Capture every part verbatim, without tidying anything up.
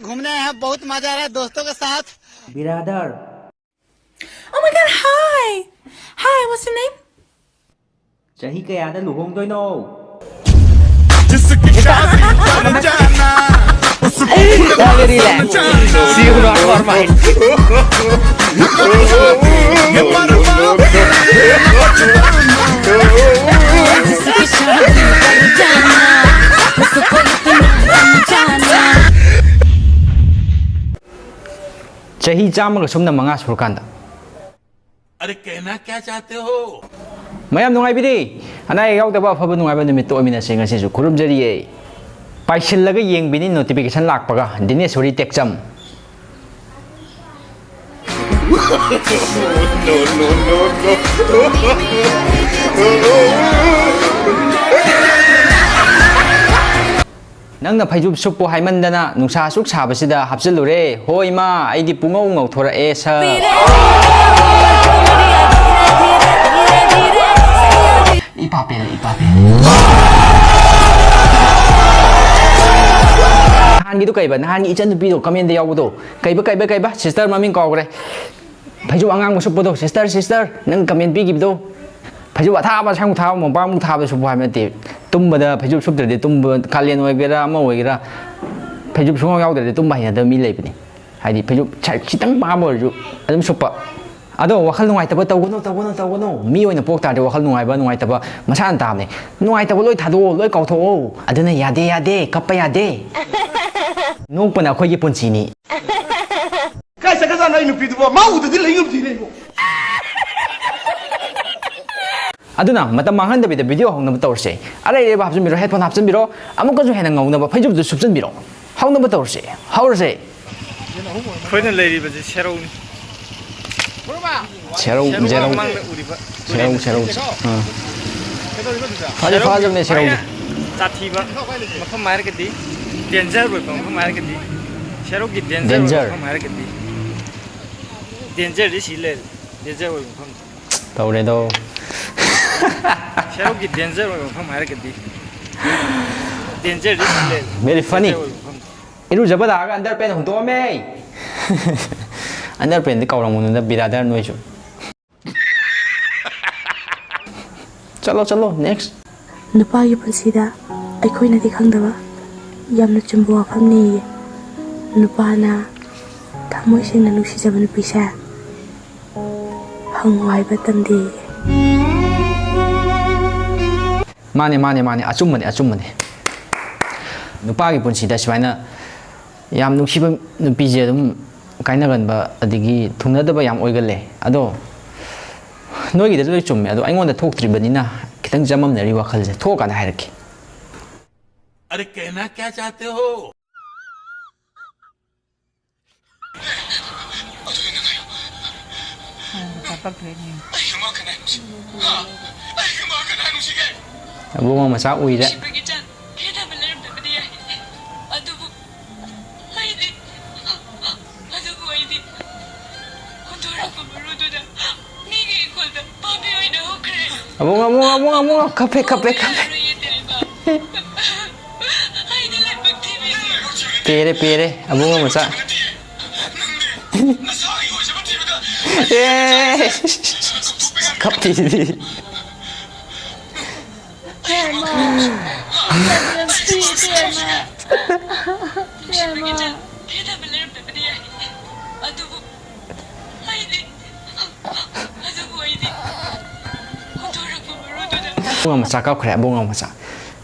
घूमने आए हैं, बहुत मजा आ रहा है दोस्तों के साथ। Brother. Oh my God, hi. Hi, what's your name? ꯆꯍꯤ ꯀꯌꯥꯗ ꯂꯨꯍꯣꯡꯗꯣꯏꯅꯣ? ꯆꯍꯤ ꯆꯥꯝꯃꯒ ꯁꯨꯞꯅ ꯃꯉꯥ ꯁꯨꯔꯀꯥꯟꯗ꯫ अरे कहना क्या चाहते हो? ꯃꯌꯥꯝ ꯅꯨꯡꯉꯥꯏꯕꯤꯔꯤ? ꯑꯅꯥ ꯑꯌꯦꯛ ꯌꯥꯎꯗꯕ ꯑꯐꯕ ꯅꯨꯡꯉꯥꯏꯕ ꯅꯨꯃꯤꯠꯇ ꯑꯣꯏꯃꯤꯟꯅꯁꯦ ꯉꯁꯤꯁꯨ ꯈꯨꯔꯨꯝꯖꯔꯤꯌꯦ꯫ ꯄꯥꯏꯁꯤꯜꯂꯒ ꯌꯦꯡꯕꯤꯅꯤ notification ꯂꯥꯛꯄꯒ꯫ ꯗꯤꯅꯦꯁꯣꯔꯤ ꯇꯦꯛꯆꯝ꯫ ꯅꯪꯅ ꯐꯩꯖꯨꯞ ꯁꯨꯞꯄꯨ ꯍꯥꯏꯃꯟꯗꯅ ꯅꯨꯡꯁꯥ ꯑꯁꯨꯛ ꯁꯥꯕꯁꯤꯗ ꯍꯥꯞꯆꯤꯜꯂꯨꯔꯦ꯫ ꯍꯣꯏ ꯏꯃꯥ, ꯑꯩꯗꯤ ꯄꯨꯡꯉꯧ ꯉꯧꯊꯣꯔꯛꯑꯦ ꯁꯔ꯫ ꯏꯄꯥ ꯄꯦꯜꯂꯦ, ꯏꯄꯥ ꯄꯦꯜꯂꯦ꯫ ꯅꯍꯥꯟꯒꯤꯗꯣ ꯀꯩꯕ? ꯅꯍꯥꯟꯒꯤ ꯏꯆꯟ ꯅꯨꯄꯤꯗꯣ comment ꯌꯥꯎꯕꯗꯣ ꯀꯩꯕ, ꯀꯩꯕ, ꯀꯩꯕ? Sister ꯃꯃꯤꯡ ꯀꯥꯎꯈ꯭ꯔꯦ꯫ ꯐꯩꯖꯨꯞ ꯑꯉꯥꯡꯕ ꯁꯨꯞꯄꯗꯣ, sister, sister, ꯅꯪ comment ꯄꯤꯈꯤꯕꯗꯣ, ꯐꯩꯖꯨꯞ ꯑꯊꯥꯕ, ꯑꯁꯥꯡꯕ ꯊꯥꯕ, ꯃꯣꯝꯄꯥꯛꯃꯨꯛ ꯊꯥꯕ ꯁꯨꯞꯄꯨ ꯍꯥꯏꯕ ꯅꯠꯇꯦ꯫ ꯇꯨꯝꯕꯗ ꯐꯩꯖꯨꯞ ꯁꯨꯞꯇ꯭ꯔꯗꯤ ꯇꯨꯝꯕ, ꯀꯥꯂꯦꯟ ꯑꯣꯏꯒꯦꯔꯥ ꯑꯃ ꯑꯣꯏꯒꯦꯔꯥ, ꯐꯩꯖꯨꯞ ꯁꯨꯡꯌꯥꯎ ꯌꯥꯎꯗ꯭ꯔꯗꯤ ꯇꯨꯝꯕ ꯍꯩꯅꯗꯕ ꯃꯤ ꯂꯩꯕꯅꯤ꯫ ꯍꯥꯏꯗꯤ ꯐꯩꯖꯨꯞ ꯁ-, ꯈꯤꯇꯪ ꯄꯥꯕ ꯑꯣꯏꯔꯁꯨ ꯑꯗꯨꯝ ꯁꯨꯞꯄ꯫ ꯑꯗꯣ ꯋꯥꯈꯜ ꯅꯨꯡꯉꯥꯏꯇꯕ ꯇꯧꯒꯅꯨ, ꯇꯧꯒꯅꯨ, ꯇꯧꯒꯅꯨ꯫ ꯃꯤ ꯑꯣꯏꯅ ꯄꯣꯛ ꯇꯥꯔꯗꯤ ꯋꯥꯈꯜ ꯅꯨꯡꯉꯥꯏꯕ, ꯅꯨꯡꯉꯥꯏꯇꯕ ꯃꯁꯥꯅ ꯇꯥꯕꯅꯦ꯫ ꯅꯨꯡꯉꯥꯏꯇꯕ ꯂꯣꯏ ꯊꯥꯗꯣꯛꯑꯣ, ꯂꯣꯏ ꯀꯥꯎꯊꯣꯛꯑꯣ꯫ ꯑꯗꯨꯅ ꯌꯥꯗꯦ, ꯌꯥꯗꯦ, ꯀꯞꯄ ꯌꯥꯗꯦ꯫ ꯅꯣꯛꯄꯅ ꯑꯩꯈꯣꯏꯒꯤ ꯄꯨꯟꯁꯤꯅꯤ꯫ ꯀꯥꯏ ꯆꯠꯈ꯭ꯔꯖꯥꯠꯅꯣ ꯑꯩ ꯅꯨꯄꯤꯗꯨꯕꯣ? ꯃꯥ ꯎꯗꯗꯤ ꯂꯩ ꯉꯝꯗꯦꯅꯦ ꯑꯩꯕꯣ꯫ ꯑꯗꯨꯅ ꯃꯇꯝ ꯃꯥꯡꯍꯟꯗꯕꯤꯗ video ꯍꯧꯅꯕ ꯇꯧꯔꯁꯦ꯫ ꯑꯔꯩ ꯑꯔꯩꯕ ꯍꯥꯞꯆꯤꯟꯕꯤꯔꯣ, headphone ꯍꯥꯞꯆꯤꯟꯕꯤꯔꯣ, ꯑꯃꯨꯛꯀꯁꯨ ꯍꯦꯟꯅ ꯉꯧꯅꯕ ꯐꯩꯖꯨꯞꯇꯨ ꯁꯨꯞꯆꯤꯟꯕꯤꯔꯣ꯫ ꯍꯧꯅꯕ ꯇꯧꯔꯁꯦ꯫ ꯍꯧꯔꯁꯦ꯫ ꯑꯩꯈꯣꯏꯅ ꯂꯩꯔꯤꯕꯁꯤ ꯁꯦꯔꯧꯅꯤ꯫ ꯁꯦꯔꯧ, ꯁꯦꯔꯧ ꯁꯦꯔꯧ꯫ ꯃꯃꯥꯡꯗ ꯎꯔꯤꯕ ꯁꯦꯔꯧ, ꯇꯨꯔꯦꯜ ꯑꯁꯤ ꯁꯦꯔꯧ꯫ ꯑꯥ꯫ ꯐꯗꯤ ꯁꯦꯔꯧꯒꯤ ꯐꯥꯖꯕꯅꯦ ꯁꯦꯔꯧꯁꯦ꯫ ꯈ꯭ꯋꯥꯏꯗꯒꯤ ꯁꯥꯊꯤꯕ ꯃꯐꯝ ꯍꯥꯏꯔꯒꯗꯤ, danger ꯑꯣꯏꯕ ꯃꯐꯝ ꯍꯥꯏꯔꯒꯗꯤ, ꯁꯦꯔꯧꯒꯤ danger ꯑꯣꯏꯕ danger꯫ ꯃꯐꯝ ꯍꯥꯏꯔꯒꯗꯤ, dangerꯗꯤ ꯁꯤ ꯂꯩꯔꯦ, danger ꯑꯣꯏꯕ ꯃꯐꯝ꯫ ꯇꯧꯔꯦꯗꯣ꯫ ꯁꯦꯔꯧꯒꯤ danger ꯑꯣꯏꯕ ꯃꯐꯝ ꯍꯥꯏꯔꯒꯗꯤ, dangerꯗꯤ ꯁꯤ ꯂꯩꯔꯦ, very funny꯫ Danger ꯑꯣꯏꯕ ꯃꯐꯝ꯫ ꯏꯔꯨꯖꯕ ꯂꯥꯛꯑꯒ underpant ꯍꯨꯟꯗꯣꯛꯑꯝꯃꯦ꯫ Underpantꯗꯤ ꯀꯥꯎꯔꯝꯒꯅꯨꯗ, ꯕꯤꯔꯥꯗꯔ, ꯅꯣꯏꯁꯨ꯫ ꯆꯠꯂꯣ, ꯆꯠꯂꯣ, next꯫ ꯅꯨꯄꯥꯒꯤ ꯄꯨꯟꯁꯤꯗ ꯑꯩꯈꯣꯏꯅꯗꯤ ꯈꯪꯗꯕ ꯌꯥꯝꯅ ꯆꯨꯝꯕ ꯋꯥꯐꯝꯅꯦꯌꯦ꯫ ꯅꯨꯄꯥꯅ ꯊꯃꯣꯏ ꯁꯦꯡꯅ ꯅꯨꯡꯁꯤꯖꯕ ꯅꯨꯄꯤꯁꯦ ꯐꯪꯉꯨ ꯍꯥꯏꯕ ꯇꯝꯗꯦꯌꯦ꯫ ꯃꯥꯅꯦ, ꯃꯥꯅꯦ, ꯃꯥꯅꯦ, ꯑꯆꯨꯝꯕꯅꯦ, ꯑꯆꯨꯝꯕꯅꯦ꯫ ꯅꯨꯄꯥꯒꯤ ꯄꯨꯟꯁꯤꯗ ꯁꯨꯃꯥꯏꯅ ꯌꯥꯝ ꯅꯨꯡꯁꯤꯕ ꯅꯨꯄꯤꯁꯦ ꯑꯗꯨꯝ ꯀꯥꯏꯅꯒꯟꯕ ꯑꯗꯒꯤ ꯊꯨꯡꯅꯗꯕ ꯌꯥꯝ ꯑꯣꯏꯒꯜꯂꯦ꯫ ꯑꯗꯣ ꯅꯣꯏꯒꯤꯗꯁꯨ ꯂꯣꯏ ꯆꯨꯝꯃꯦ, ꯑꯗꯣ ꯑꯩꯉꯣꯟꯗ ꯊꯣꯛꯇ꯭ꯔꯤꯕꯅꯤꯅ ꯈꯤꯇꯪ ꯆꯃꯝꯅꯔꯤ ꯋꯥꯈꯜꯁꯦ꯫ ꯊꯣꯛꯑꯀꯥꯟꯗ ꯍꯥꯏꯔꯛꯀꯦ꯫ अरे कहना क्या चाहते हो? ꯑꯕꯨꯡꯉꯣ ꯃꯆꯥ ꯎꯏꯔꯦ꯫ ꯅꯨꯡꯁꯤꯕꯒꯤ ꯆꯥꯡ ꯈꯦꯠꯅꯕ ꯂꯩꯔꯝꯗꯕꯗꯤ ꯌꯥꯏ, ꯑꯗꯨꯕꯨ ꯑꯩꯗꯤ, ꯑꯗꯨꯕꯨ ꯑꯩꯗꯤ ꯍꯨꯟꯗꯣꯔꯛꯄ ꯃꯔꯨꯗꯨꯗ ꯃꯤꯒꯤ ꯏꯪꯈꯣꯜꯗ ꯄꯥꯝꯕꯤ ꯑꯣꯏꯅ ꯍꯧꯈ꯭ꯔꯦ꯫ ꯑꯕꯨꯡꯉꯣ, ꯑꯕꯨꯡꯉꯣ, ꯑꯕꯨꯡꯉꯣ, ꯑꯕꯨꯡꯉꯣ, ꯀꯞꯄꯦ, ꯀꯞꯄꯦ, ꯀꯞꯄꯦ꯫ ꯌꯥꯔꯣꯏꯌꯦ ꯇꯦꯔꯦꯕꯥ꯫ ꯑꯩꯗꯤ ꯂꯥꯏꯕꯛ ꯊꯤꯕꯤꯅꯤ꯫ ꯄꯦꯔꯦ, ꯄꯦꯔꯦ, ꯑꯕꯨꯡꯉꯣ ꯃꯆꯥ꯫ ꯑꯦ! ꯀꯞꯄꯤꯁꯤꯗꯤ꯫ ꯏꯕꯦꯝꯃ, ꯌꯥꯝ ꯅꯨꯡꯁꯤ, ꯏꯕꯦꯝꯃ꯫ ꯏꯕꯦꯝꯃ꯫ ꯑꯕꯨꯡꯉꯣ ꯃꯆꯥ ꯀꯞꯈ꯭ꯔꯦ, ꯑꯕꯨꯡꯉꯣ ꯃꯆꯥ꯫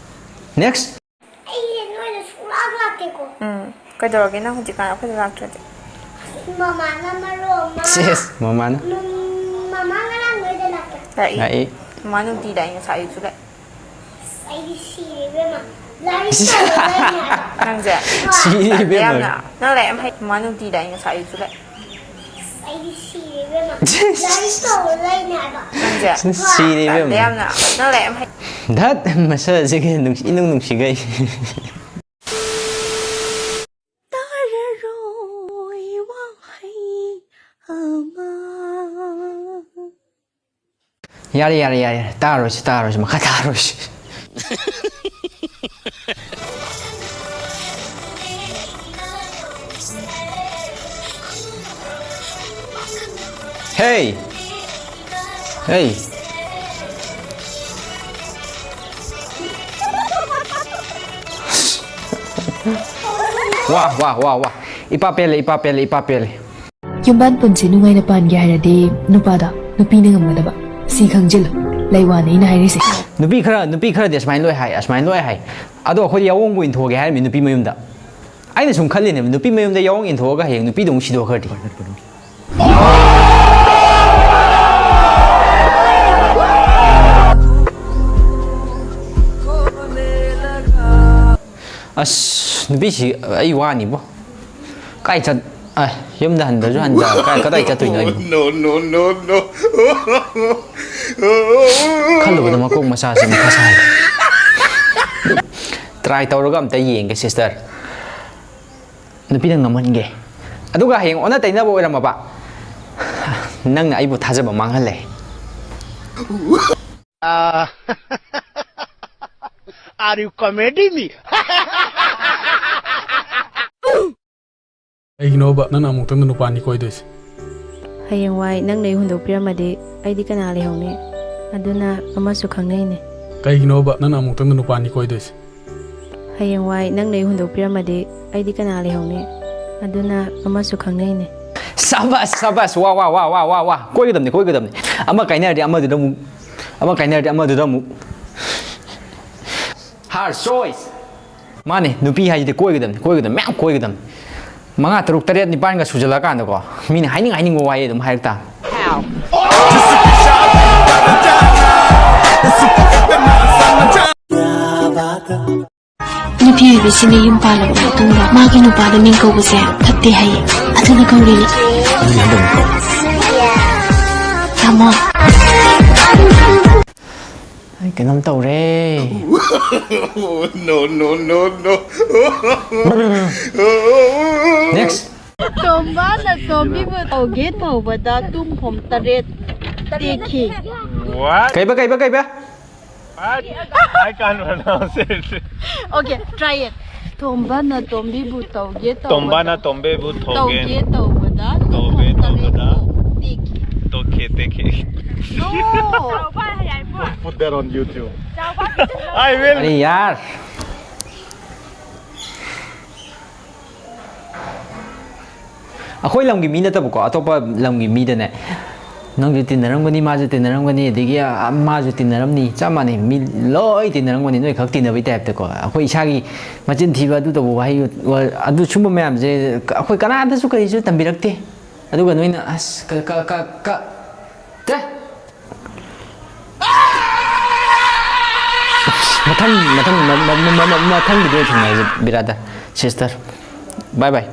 Next꯫ ꯑꯩꯁꯦ ꯅꯣꯏꯗ ꯁꯨꯡꯂꯥꯛ ꯂꯥꯛꯇꯦꯀꯣ꯫ ꯎꯝ꯫ ꯀꯩꯗꯧꯔꯒꯦ ꯅꯪ ꯍꯧꯖꯤꯛꯀꯥꯟ ꯑꯩꯈꯣꯏꯗ ꯂꯥꯛꯇ꯭ꯔꯗꯤ? ꯃꯃꯥꯅ ꯃꯔꯣꯜ ꯑꯃ꯫ ꯁꯦꯁ, ꯃꯃꯥꯅ꯫ ꯃꯝ-, ꯃꯃꯥ ꯉꯔꯥꯡ ꯅꯣꯏꯗ ꯂꯥꯛꯄ꯭ꯔꯥ? ꯂꯥꯛꯏ꯫ ꯂꯥꯛꯏ꯫ ꯃꯃꯥ ꯅꯨꯡꯇꯤ ꯂꯥꯛꯏ, ꯉꯁꯥꯏ ꯑꯌꯨꯛꯁꯨ ꯂꯥꯛꯏ꯫ ꯑꯁ, ꯑꯩꯗꯤ ꯁꯤꯔꯦ ꯏꯕꯦꯝꯃ꯫ ꯂꯥꯏꯔꯤꯛ ꯇꯧꯔ ꯂꯩꯅꯦ ꯍꯥꯏꯕ꯫ ꯅꯪꯁꯦ? ꯁꯤꯔꯦ ꯏꯕꯦꯝꯃ꯫ ꯌꯥꯝꯅ꯫ ꯅꯪ ꯂꯥꯏꯔꯤꯛ ꯌꯥꯝ ꯍꯩ꯫ ꯃꯃꯥ ꯅꯨꯡꯇꯤ ꯂꯥꯛꯏ, ꯉꯁꯥꯏ ꯑꯌꯨꯛꯁꯨ ꯂꯥꯛꯏ꯫ ꯑꯁ, ꯑꯩꯗꯤ ꯁꯤꯔꯦ ꯏꯕꯦꯝꯃ꯫ ꯂꯥꯏꯔꯤꯛ ꯇꯧꯔ ꯂꯩꯅꯦ ꯍꯥꯏꯕ꯫ ꯅꯪꯁꯦ? ꯁꯤꯔꯦ ꯏꯕꯦꯝꯃ꯫ ꯌꯥꯝꯅ꯫ ꯅꯪ ꯂꯥꯏꯔꯤꯛ ꯌꯥꯝ ꯍꯩ꯫ ꯙꯠ, ꯃꯁꯛ ꯑꯁꯤꯒ ꯅꯨꯡꯁꯤ-, ꯏꯅꯨꯡ ꯅꯨꯡꯁꯤꯈꯩ꯫ ꯇꯥꯔꯔꯣꯏ ꯋꯥꯍꯩ ꯑꯃ꯫ ꯌꯥꯔꯦ, ꯌꯥꯔꯦ, ꯌꯥꯔꯦ, ꯌꯥꯔꯦ꯫ ꯇꯥꯔꯣꯏꯁꯤ, ꯇꯥꯔꯣꯏꯁꯤ, ꯃꯈꯥ ꯇꯥꯔꯣꯏꯁꯤ꯫ Hey! Hey! ꯋꯥ, ꯋꯥ, ꯋꯥ, ꯋꯥ. ꯏꯄꯥ ꯄꯦꯜꯂꯦ, ꯏꯄꯥ ꯄꯦꯜꯂꯦ, ꯏꯄꯥ ꯄꯦꯜꯂꯦ. ꯌꯨꯝꯕꯥꯟ ꯄꯨꯟꯁꯤ ꯅꯨꯡꯉꯥꯏꯅ ꯄꯥꯟꯒꯦ ꯍꯥꯏꯔꯗꯤ ꯅꯨꯄꯥꯗ ꯅꯨꯄꯤꯅ ꯉꯝꯒꯗꯕ꯫ ꯁꯤ ꯈꯪꯖꯤꯜꯂꯨ꯫ ꯂꯩꯋꯥꯅ ꯑꯩꯅ ꯍꯥꯏꯔꯤꯁꯦ꯫ ꯅꯨꯄꯤ ꯈꯔ, ꯅꯨꯄꯤ ꯈꯔꯗꯤ ꯑꯁꯨꯃꯥꯏꯅ ꯂꯣꯏ ꯍꯥꯏ, ꯑꯁꯨꯃꯥꯏꯅ ꯂꯣꯏ ꯍꯥꯏ꯫ ꯑꯗꯣ ꯑꯩꯈꯣꯏꯗꯤ ꯌꯥꯑꯣꯡꯕꯨ ꯏꯟꯊꯣꯛꯑꯒꯦ ꯍꯥꯏꯔꯝꯃꯤ ꯅꯨꯄꯤ ꯃꯌꯨꯝꯗ꯫ ꯑꯩꯅ ꯁꯨꯝ ꯈꯜꯂꯤꯅꯦꯕ, ꯅꯨꯄꯤ ꯃꯌꯨꯝꯗ ꯌꯥꯑꯣꯡ ꯏꯟꯊꯣꯛꯑꯒ ꯍꯌꯦꯡ ꯅꯨꯄꯤꯗꯣ ꯑꯃꯨꯛ ꯁꯤꯗꯣꯛꯈ꯭ꯔꯗꯤ꯫ ꯑꯁ, ꯅꯨꯄꯤꯁꯤ ꯑꯩ ꯋꯥꯅꯤꯕꯣ꯫ ꯀꯥꯏ ꯆꯠ-, ꯑ, ꯌꯨꯝꯗ ꯍꯟꯗ꯭ꯔꯁꯨ ꯍꯟꯖ-, ꯀꯥꯏ, ꯀꯗꯥꯏ ꯆꯠꯇꯣꯏꯅꯣ ꯑꯩꯕꯨ? No, no, no, no. ꯈꯜꯂꯨꯕꯗ ꯃꯀꯣꯛ ꯃꯆꯥꯁꯦ ꯃꯊꯥ ꯁꯥꯏ꯫ Try ꯇꯧꯔꯒ ꯑꯝꯇ ꯌꯦꯡꯒꯦ, sister꯫ ꯅꯨꯄꯤꯗ ꯉꯝꯍꯟꯒꯦ꯫ ꯑꯗꯨꯒ ꯍꯌꯦꯡ ꯑꯣꯟꯅ ꯇꯩꯅꯕ ꯑꯣꯏꯔꯝꯃꯕ, ꯅꯪꯅ ꯑꯩꯕꯨ ꯊꯥꯖꯕ ꯃꯥꯡꯍꯜꯂꯦ꯫ Are you comedy me? ꯀꯩꯒꯤꯅꯣꯕ ꯅꯪꯅ ꯑꯃꯨꯛꯇꯪꯗ ꯅꯨꯄꯥ ꯑꯅꯤ ꯀꯣꯏꯗꯣꯏꯁꯦ? ꯍꯌꯦꯡꯋꯥꯏ ꯅꯪꯅ ꯑꯩ ꯍꯨꯟꯗꯣꯛꯄꯤꯔꯝꯃꯗꯤ ꯑꯩꯗꯤ ꯀꯅꯥ ꯂꯩꯍꯧꯅꯤ? ꯑꯗꯨꯅ ꯑꯃꯁꯨ ꯈꯪꯅꯩꯅꯦ꯫ ꯀꯩꯒꯤꯅꯣꯕ ꯅꯪꯅ ꯑꯃꯨꯛꯇꯪꯗ ꯅꯨꯄꯥ ꯑꯅꯤ ꯀꯣꯏꯗꯣꯏꯁꯦ? ꯍꯌꯦꯡꯋꯥꯏ ꯅꯪꯅ ꯑꯩ ꯍꯨꯟꯗꯣꯛꯄꯤꯔꯝꯃꯗꯤ ꯑꯩꯗꯤ ꯀꯅꯥ ꯂꯩꯍꯧꯅꯤ? ꯑꯗꯨꯅ ꯑꯃꯁꯨ ꯈꯪꯅꯩꯅꯦ꯫ ꯁꯕꯥꯁ, ꯁꯕꯥꯁ, ꯋꯥ, ꯋꯥ, ꯋꯥ, ꯋꯥ, ꯋꯥ, ꯋꯥ꯫ ꯀꯣꯏꯒꯗꯕꯅꯤ, ꯀꯣꯏꯒꯗꯕꯅꯤ꯫ ꯑꯃ ꯀꯥꯏꯅꯔꯗꯤ ꯑꯃꯗꯨꯗ ꯑꯃꯨꯛ, ꯑꯃ ꯀꯥꯏꯅꯔꯗꯤ ꯑꯃꯗꯨꯗ ꯑꯃꯨꯛ꯫ Her choice꯫ ꯃꯥꯅꯦ, ꯅꯨꯄꯤ ꯍꯥꯏꯁꯤꯗꯤ ꯀꯣꯏꯒꯗꯕꯅꯤ, ꯀꯣꯏꯒꯗꯕꯅꯤ, ꯃꯌꯥꯝ ꯀꯣꯏꯒꯗꯕꯅꯤ꯫ ꯃꯉꯥ, ꯇꯔꯨꯛ, ꯇꯔꯦꯠ, ꯅꯤꯄꯥꯟꯒ ꯁꯨꯖꯜꯂꯛꯑꯀꯥꯟꯗꯀꯣ, ꯃꯤꯅ ꯍꯥꯏꯅꯤꯡ ꯍꯥꯏꯅꯤꯡꯕ ꯋꯥꯍꯩ ꯑꯗꯨꯝ ꯍꯥꯏꯔꯛ ꯇꯥꯕꯅꯤ꯫ ꯅꯨꯄꯤ ꯑꯣꯏꯕꯤꯁꯤꯅ ꯌꯨꯝ ꯄꯥꯜꯂꯕ ꯃꯇꯨꯡꯗ ꯃꯥꯒꯤ ꯅꯨꯄꯥꯗ ꯃꯤꯡ ꯀꯧꯕꯁꯦ ꯐꯠꯇꯦ ꯍꯥꯏꯌꯦ꯫ ꯑꯗꯨꯅ ꯀꯧꯔꯤꯅꯤ꯫ ꯇꯥꯃꯣ꯫ ꯑꯩ ꯀꯩꯅꯣꯝ ꯇꯧꯔꯦ꯫ No, no, no, no. Next. ꯇꯣꯝꯕꯅ ꯇꯣꯝꯕꯤꯕꯨ ꯇꯧꯒꯦ ꯇꯧꯕꯗ ꯇꯨꯝꯐꯝ ꯇꯔꯦꯠ ꯇꯦꯛꯈꯤ꯫ What? ꯀꯩꯕ, ꯀꯩꯕ, ꯀꯩꯕ? What? I can't pronounce it. Okay, try it. ꯇꯣꯝꯕꯅ ꯇꯣꯝꯕꯤꯕꯨ ꯇꯧꯒꯦ ꯇꯧꯕꯗ, ꯇꯣꯝꯕꯅ ꯇꯣꯝꯕꯤꯕꯨ ꯇꯧꯒꯦ ꯇꯧꯒꯦ ꯇꯧꯕꯗ ꯇꯧꯒꯦ ꯇꯨꯝꯐꯝ ꯇꯔꯦꯠ ꯇꯧꯕꯗ ꯇꯦꯛꯈꯤ꯫ Put that on YouTube. I will. अरे यार, ꯑꯩꯈꯣꯏ ꯂꯝꯒꯤ ꯃꯤ ꯅꯠꯇꯕꯀꯣ, ꯑꯇꯣꯞꯄ ꯂꯝꯒꯤ ꯃꯤꯗꯅꯦ, ꯅꯪꯁꯨ ꯇꯤꯟꯅꯔꯝꯒꯅꯤ, ꯃꯥꯁꯨ ꯇꯤꯟꯅꯔꯝꯒꯅꯤ, ꯑꯗꯒꯤ ꯑ, ꯃꯥꯁꯨ ꯇꯤꯟꯅꯔꯝꯅꯤ, ꯆꯞ ꯃꯥꯟꯅꯩ, ꯃꯤ ꯂꯣꯏ ꯇꯤꯟꯅꯔꯝꯒꯅꯤ, ꯅꯣꯏ ꯈꯛ ꯇꯤꯟꯅꯕꯩ ꯇꯥꯏꯞꯇꯀꯣ꯫ ꯑꯩꯈꯣꯏ ꯏꯁꯥꯒꯤ ꯃꯆꯤꯟ ꯊꯤꯕ, ꯑꯗꯨ ꯇꯧꯕ ꯋꯥꯍꯩ, ꯋꯥ-, ꯑꯗꯨ ꯁꯨꯝꯕ ꯃꯌꯥꯝꯁꯦ ꯑꯩꯈꯣꯏ ꯀꯅꯥꯗꯁꯨ ꯀꯔꯤꯁꯨ ꯇꯝꯕꯤꯔꯛꯇꯦ꯫ ꯑꯗꯨꯒ ꯅꯣꯏꯅ ꯑꯁ ꯀ ꯀ ꯀ ꯀ ꯇꯦ꯫ ꯃꯊꯪ ꯃꯊꯪ ꯃ- ꯃ- ꯃ- ꯃ- ꯃꯊꯪꯒꯤꯗꯣ ꯊꯦꯡꯅꯔꯁꯦ ꯕꯤꯔꯥꯗ, ꯁꯤꯁꯇꯔ꯫ ꯕꯥꯏ ꯕꯥꯏ꯫